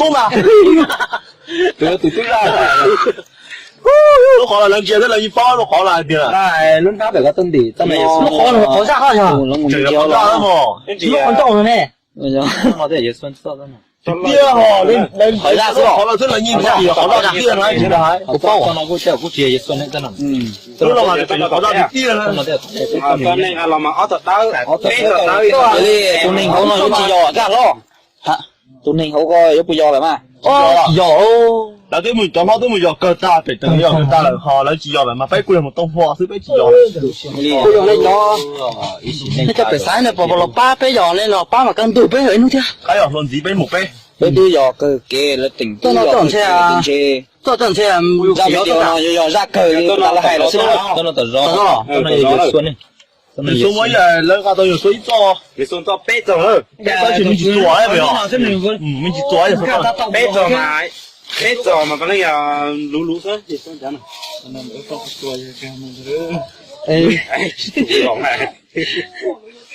tub mas. Tus tus twb zaj. Lub qhov los lawv ntsia thiab lawv yeej paub lub qhov los hais tias lub hnab pem ko tuaj ntim txoj no. Lub qhov los qhov zaj hos yog. Lub qhov ncauj no ne. Tiag hos, qhov zaj xwb los qhov los twb lawv yeej paub qhov zaj tiag na. Kuv paub. Lub no mas qhov zaj tiag tiag na. Tus neeg hauv no yuav tsis yog zaj hlob. Tus neeg hauv ko yuav puas yog lawm mas? Tsis yog. Lawv twb mus, cov hlob twb mus yos kawg tag, pem tawm yos kawg tag lawm ho lawv tsis yos lawm mas peb kuj yog mus tau hua xwb, peb tsis yos. Kuj yog nej cov, nej cov pem xaiv no puas los pab peb yos, nej los pab mas kaj ntug peb yog ib hnub thiab. Qab yog hluas ntxiv peb mus peb. Peb twb yos kawg kev lawv teem tuaj no txoj ntshe, txoj txoj ntshe zaj video no yog zaj kawg li tas lawv hais lawm xwb. Yawg Xua muab ib, lawv nqa tau Yawg Xua ib txoj. Tab sis me ntsis txuas, me ntsis txuas, peb txoj mas, peb txoj mas ko ne yog luv luv xwb.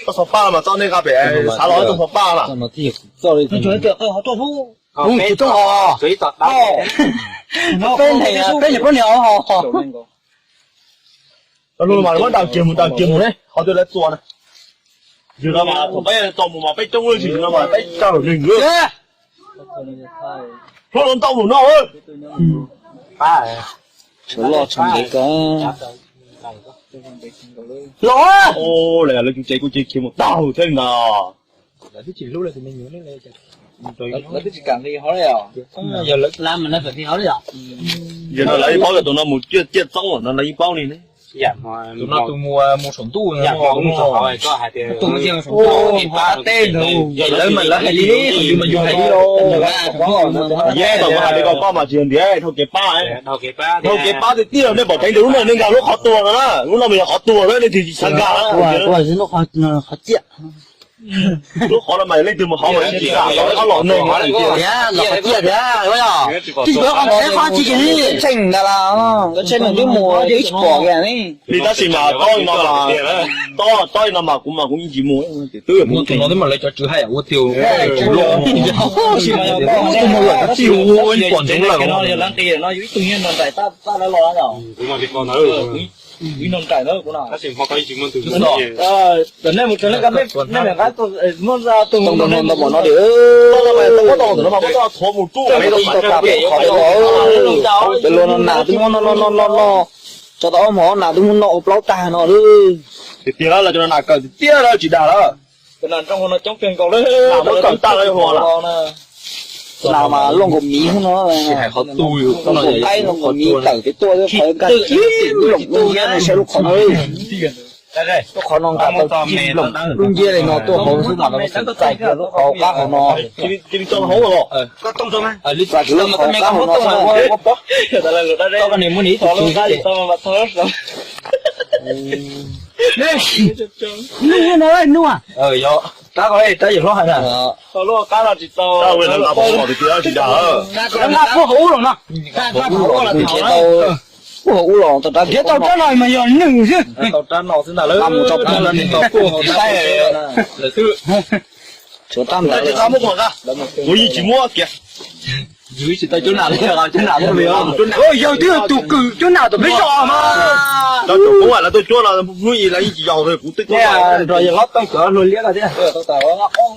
Txoj xov paj mas txoj nej nqa pem xav los txoj xov paj mas. Peb niam peb niam ho. Lub no mas muab daws kiag mus, daws kiag mus ne, qhov twg lawv txuas na. Yog no mas thaum peb tau mus mas peb coob, tsis yog no mas peb tsawg neeg. Hlob no ntau mus no. Tshuav loj tshuav ntev kawg. Los, lawv cov tsev kuj cia khiav mus tag thiab li ntag. Yog no lawv paub tias tus no mus ciaj ciaj txoob no lawv yeej paub li ne. Tus no tus mus, mus saum ntuj, tus mus saum ntuj, lawv mas lawv hais li, yus mas yus hais li. Yog tau kuv hais li ko koj mas tsis yog ntiav, dhau kev pab, dhau kev pab tiag tiag. Nej pom teev tus lub no nej nkag lub qhov tuag no na, lub no mas yog qhov tuag na, nej tsis xav nkag. Lub qhov no mas leej twg mus hauv mas tsis kam los, los no tiag, los qhov ciaj tiag, tsis qhov ntawd qhov tsis li. Tshee ntag las, tshee nws twb mus twb tsis pom kiag ne. Li tab sis mas tob no mas, tob, tob no mas kuv mas kuv yeej tsis mus. Muaj tus no twb mas lawv cov tswv hais ua tiag, muaj tus no lawm cov tsis hu pom ntsoov lawm. Tau ntau ntau mom no di, tau tau qhov, peb luag no nas twb muaj no no no no no, tso tau ob hmos nas twb muaj no ua plaub tag no lawm. Tiag tiag los cov nas kawm tiag tiag lawm tsis dag lawm. Nas muab kawm tag lawm. Nas mas looj nkaus miv no, qaib looj nkaus miv tawm pem tuaj, qhov nkag kiag tim lub loog thiab no saib lub qhov no. Lub qhov no nqa tau tsib lub ncej li no tuaj hauv xwb mas lawv txais kiag lub qhov qab hauv no. Txais kiag lub qhov qab hauv no. Nug no, nug. Yog, rab yawm hlob hais na. Nqa puag hauv ub los no. Puag hauv ub los tau rab, nrhiav tau rab no mas yog nws xwb. Tau rab no xwb ntag lawm. Mus tau rab no, tshuav rab ntawd. Kuv yeej tsis muab kiag. Yus tsis tau cuab nam li, cuab nam li. Yog twb yog tus kws cuab nam tom peb zos mas. Rau cov Hmoob lawv tuaj cuab no hnub ib lawv yeej tsis yaus li, kuv twb cuab nrog yawg hlob Tooj cov hluas liab no thiab.